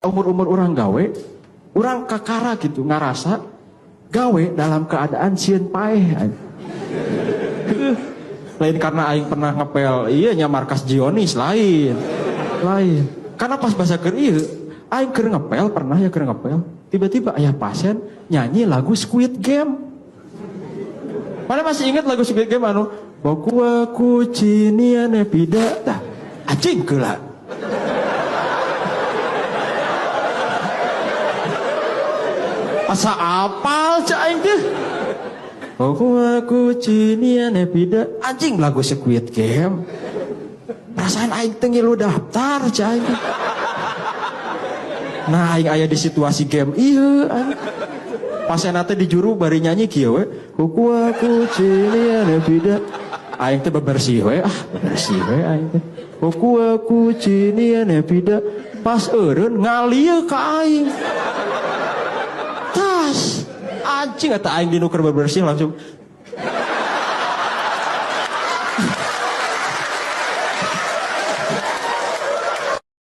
Umur-umur orang gawe, orang kakara gitu ngarasa gawe dalam keadaan sieun paeh. Lain karena aing pernah ngepel iya nya markas Zionis, lain. Lain. Karena pas bahasa keur ieu, aing keur ngepel pernah ya keur ngepel, tiba-tiba aya pasien nyanyi lagu Squid Game. Mana masih ingat lagu Squid Game anu Boku aku ciniane pida. Tah, anjing geula. Asa apal cak aing teh. Boku aku ciniane pida. Anjing lagu Squid Game. Perasaan aing teh ngilu daftar cak aing teh. Nah aing aya di situasi game ieu aing. Pasien teh di juru bari nyanyi kieu we. Boku aku ciniane pida. Aing teh bebersih we, ah bebersih we aing teh. Boku aku ciniane pida. Pas eureun ngalieu ka aing. Tas anjing eta aing di nu keur bebersih langsung